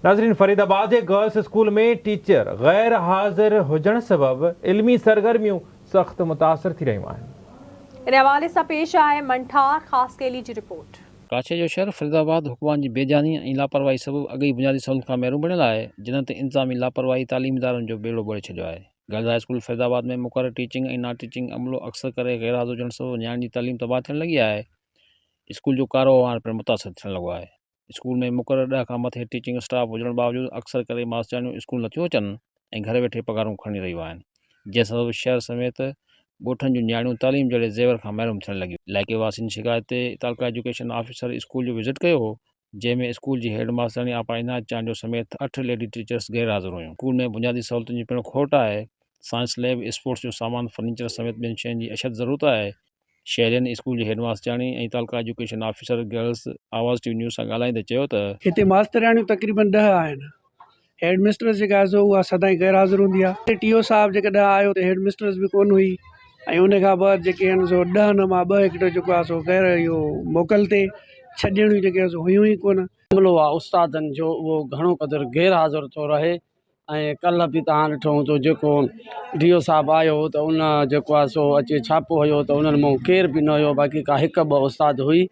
ناظرين فريد آباد جي گرلس اسڪول ۾ ٽيچر غير حاضر هجڻ سبب علمي سرگرميون سخت متاثر ٿي رهيون آهن. ان حوالي سان پيش آهي منٺار خاصخيلي جي رپورٽ. ڪاڇي جو شهر فريد آباد حڪمران جي بي ڌياني ۽ لاپرواهي سبب اڳ ئي بنيادي سهولتن کان محروم بڻيل آهي، جنھن تي انتظامي لاپرواهي تعليمي ادارن جو ٻيڙو ٻوڙي ڇڏيو آهي. گرلز هاء اسڪول فريد آباد ۾ مقرر ٽيچنگ ۽ نان ٽيچنگ عملو اڪثر ڪري غير حاضر هجڻ سبب نياڻين جي تعليم تباهه ٿيڻ لڳي آهي، اسڪول جو ڪاروهنوار پڻ متاثر ٿيڻ لڳو آهي. اسڪول ۾ مقرر ڏهه کان مٿي ٽيچنگ اسٽاف هجڻ باوجود اڪثر ڪري ماسترياڻيون اسڪول نٿيون اچن ۽ گهر ويٺي پگهارون کڻي رهيون آهن، جنهن سبب شهر سميت ڳوٺن جون نياڻيون تعليم جهڙي زيور کان محروم ٿيڻ لڳيون. علائقي واسين شڪايت تي تعلقه ايجوڪيشن آفيسر اسڪول جو وزٽ ڪيو، جنهن ۾ اسڪول جي هيڊ ماسترياڻي آپا عنايت چانڊيو سميت اٺ ليڊي ٽيچرس غير حاضر هيون. اسڪول ۾ بنيادي سهولتن جي پڻ کوٽ آهي، سائنس ليب، اسپورٽس جو سامان، فرنيچر سميت ٻين شين جي اشد ضرورت آهي، شهرين، اسڪول جي هيڊ ماسترياڻي ۽ تعلقه education officer girls Awaz T V news سان ڳالهائيندي چيو ته. هتي ماسترياڻيون تقريبن ڏهه آهن. هيڊ مسٽرس جيڪا آهي سو اها سدائين غير حاضر هوندي آهي. ٽي او صاحب جيڪڏهن آيو ته هيڊ مسٽرس به ڪونه هئي ۽ ان کان بعد جيڪي آهن سو ڏهن مان ٻه هڪڙو جيڪو آهي سو غير اهو موڪل تي ڇهه ڄڻيون جيڪي آهن سو هيون ئي ڪونه. عملو آهي استادن جو اهو گهڻو قدر غير حاضر ٿو رهي ۽ ڪلهه به توهان ڏٺو هوندو جيڪو ڊي او صاحب آيو هو ته ان جيڪو آهي سو اچي ڇاپو هنيو ته انهن مان ڪير به نه هيو باقي ڪا هڪ ٻه استاد هئي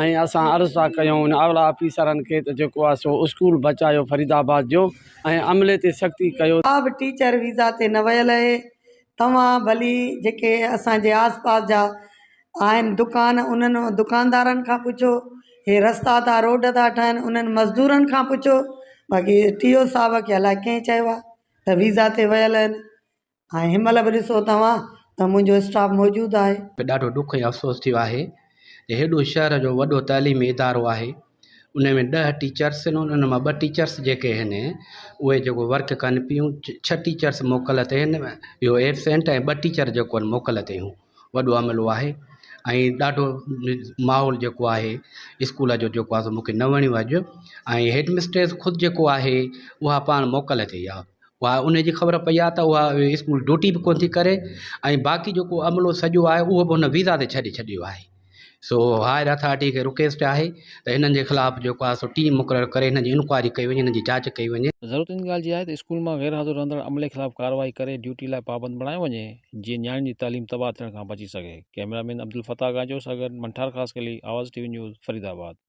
۽ اسان عرض ٿا ڪيون ان اعليٰ آفيسرن کي ته جيڪو آهي سو اسڪول بچايو فريد آباد جو ۽ عملي تي سختي ڪيو. ڪا به ٽيچر ويزا تي نه ويل اهي توهان ڀلي جيڪي اسان جي آس پاس جا آهن دڪان انهن دڪاندارن کان پڇو هي رستا ٿا روڊ ٿا ٺهن انهن مزدورن کان پڇو باقي ٽي او صاحب کي الائي ڪنهن چيو آهي ته ويزا تي ويل آهن ۽ هن مهل به ڏسو توهان ته منهنجو اسٽاف موجود آهي. ڏاڍو ڏک ۽ افسوس ٿيو آهي ته هيڏو شهر جو وڏو تعليمي ادارو آهي ان ۾ ڏهه ٽيچرس آهن انهن مان ٻه ٽيچرس جيڪي آهن اهي جيڪو ورڪ ڪن پيون ڇهه ٽيچرس موڪل تي آهن اهو ايبسينٽ ۽ ٻه ٽيچر جيڪو آهن موڪل تي آهيون وڏو عملو آهي ۽ ڏاڍو ماحول جيڪو آهي اسڪول جو جيڪو آهي سو مونکي نه وڻيو اڄ ۽ هيڊ مسٽريس خود جيڪو آهي اها پاڻ موڪل تي آهي اها ان جي خبر پئي آهي ته اها اسڪول ڊيوٽي به ڪونه ٿي ڪري ۽ باقي جيڪو عملو سڄو آهي اهو به هن ويزا تي ڇڏي ڇڏيو آهي سو هائر اٿارٽي کي رڪويسٽ آهي ته هنن جي خلاف جيڪو آهي سو ٽيم مقرر ڪري هنن جي انڪوائري ڪئي وڃي هنن جي جاچ ڪئي وڃي. ضرورت ان ڳالهه جي آهي ته اسڪول مان غير حاضر رهندڙ عملي خلاف ڪارروائي ڪري ڊيوٽي لاء پابند بڻايو وڃي جيئن نياڻين جي تعليم تباهه ٿيڻ کان بچي سگهي. ڪئميرا مين عبدالفتاح گانجو سان گڏ Manthar Khaskheli, Awaz T V news, Faridabad.